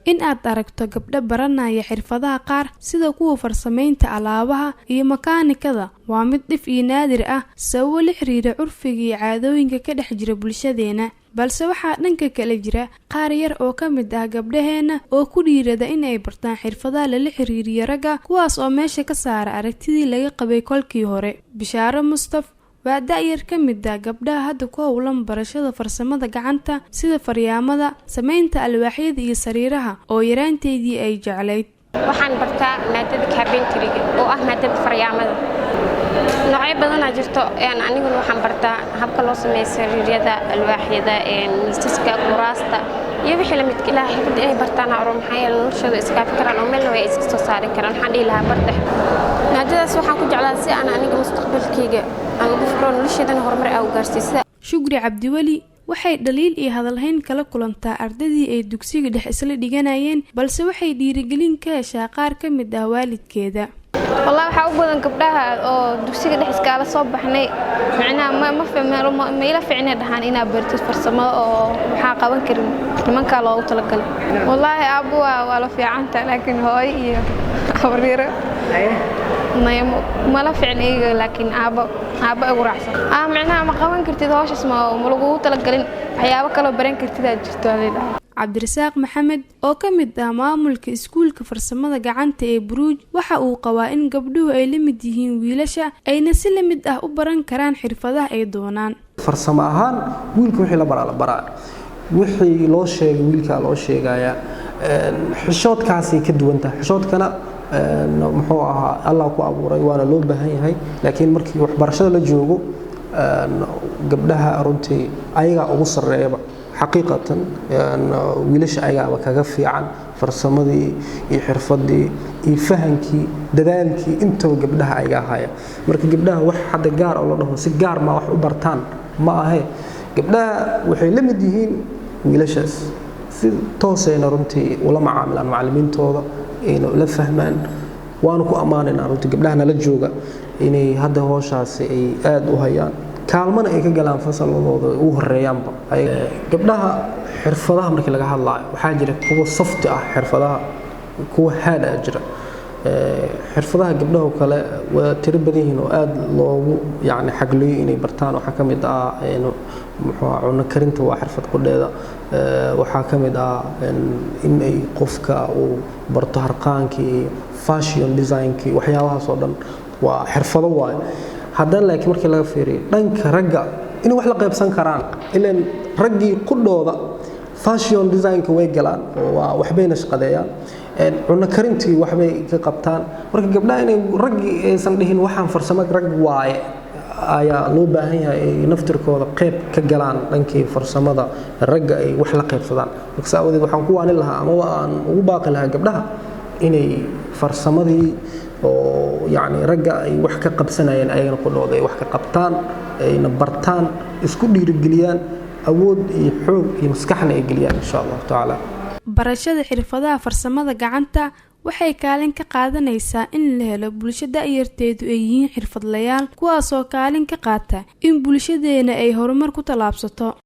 In aad aragto gabdho baranaya xirfadaha qaar, sida kuwa farsamaynta alaabaha iyo makaanikada, waa mid dhif iyo naadir ah, sababo la xiriira curfiga iyo caadooyinka ka dhex jira bulshadeena. Balse waxaa dhanka kale jira qaar yar oo ka mid ah gabdhaheena oo ku dhiirada in ay bartaan xirfadaha lala xiriiriyo ragga, kuwaas oo meesha ka saara aragtidii laga qabay kolkii hore. Bishaaro Mustaf waa da-yar ka mid ah gabdhaha hadda ku howlan barashada farsamada gacanta, sida faryaamada, samaynta alwaaxyada iyo sariiraha, oo yaraanteedii ay jeclayd. Waxaan bartaa maadada carpentry-ga, oo ah maadada faryaamada. Noocyo badanaa jirto. Aniguna waxaan bartaa habka loo sameeyo sariiryada, alwaaxyada, miisaska, kuraasta iyo wixii la midka. Ilaa xirfadda inay bartaan oro, maxaa yeele noloshooda iskaafi karaan oo meelna way iska soo saari karaan. Waxaan dhihi lahaa barta maadadaas. Waxaan ku jeclaa si aan aniga mustaqbalkayga aan ugu fikro, nolosheedana horumar aa u gaarsiiyo. Shukri Cabdiweli waxay dhaliil iyo hadalhayn kala kulantaa ardaydii ay dugsiga dhex isla dhiganayeen, balse waxay dhiirigelin ka heshaa qaar ka mid ah waalidkeeda. Wallahi, waxaa u badan gabdhaha oo dugsiga dhex iskaala soo baxnay, macnaha ma ila ficnay dhahaan inaad bartid farsamada oo waxaa qaban karin nimankaa loogu talagalay. Wallaahi, aabbo waa la fiicanta, laakiin hooyo iyo habaryaro mala ficna iyaga, laakiin aabbo aabbo igu raacsan. Macnaha ma qaban kartid hawshaas, ma lagugu talagalin, waxyaabo kaloo baran kartid aad jirto. Cabdirasaaq Maxamed oo ka mid ah maamulka iskuulka farsamada gacanta ee Buruuj waxa uu qabaa in gabdhuhu ay la mid yihiin wiilasha, ayna si la mid ah u baran karaan xirfadaha ay doonaan. Farsamo ahaan, wiilka wixii la baraa la baraa, wixii loo sheegay wiilkaa loo sheegayaa. Xishoodkaasay ka duwan tahay. Xishoodkana, muxuu ahaa, Allah ku abuuray, waana loo baahan yahay, laakiin markii waxbarashada la joogo, gabdhaha runtii ayagaa ugu sarreeyaba. Xaqiiqatan, wiilasha ayagaaba kaga fiican farsamadii iyo xirfadii iyo fahankii, dadaalkii, intaba gabdhaha ayagaa haya. Marka gabdhaha wax hadda gaar oo la dhaho si gaar ma wax u bartaan ma ahe. Gabdhaha waxay la mid yihiin wiilashaas, si toosayna runtii ula macaamilaan macallimiintooda, ayna ula fahmaan. Waanu ku ammaanaynaa runtii gabdhaha nala jooga inay hadda howshaasi ay aada u hayaan, kaalmana ay ka galaan fasaladooda ugu horeeyaanba. Gabdhaha xirfadaha markii laga hadlaayo, waxaa jira kuwa soft ah xirfadaha, kuwa hard ah jira. Xirfadaha gabdhaho kale waa tiro badan yihiin oo aada loogu, yacni, xagliyo inay bartaan. Waxaa ka mid ah, muxuu, cunno karinta, waa xirfad qudheeda. Waxaa ka mid ah in ay qofka uu barto harqaankii iyo fashion designkii. Waxyaabahaas oo dhan waa xirfado waaye. Haddana laakiin markii laga fiiriyo dhanka ragga, inay wax la qaybsan karaan, ilaan raggii qudhooda fashion designka way galaan oo waa waxbayna shaqadeeyaan, cunno karintii waxbay ka qabtaan. Marka gabdhaha inay raggii aysan dhihin waxaan farsamo rag waaye ayaa loo baahan yahay, ay naftirkooda qayb ka galaan dhankii farsamada ragga, ay wax la qaybsadaan. Marka saa awadeed waxaan ku waanin lahaa amaba aan ugu baaqi lahaa gabdhaha inay farsamadii oo, yacni, ragga ay wax ka qabsanayeen ayagana qudhooda ay wax ka qabtaan, ayna bartaan, isku dhiirigeliyaan, awood iyo xoog iyo maskaxna ay geliyaan, insha Allahu tacaala. Barashada xirfadaha farsamada gacanta waxay kaalin ka qaadanaysaa in la helo bulsho da-yarteedu ay yihiin xirfadlayaal, kuwaasoo kaalin ka qaata in bulshadeena ay horumar ku tallaabsato.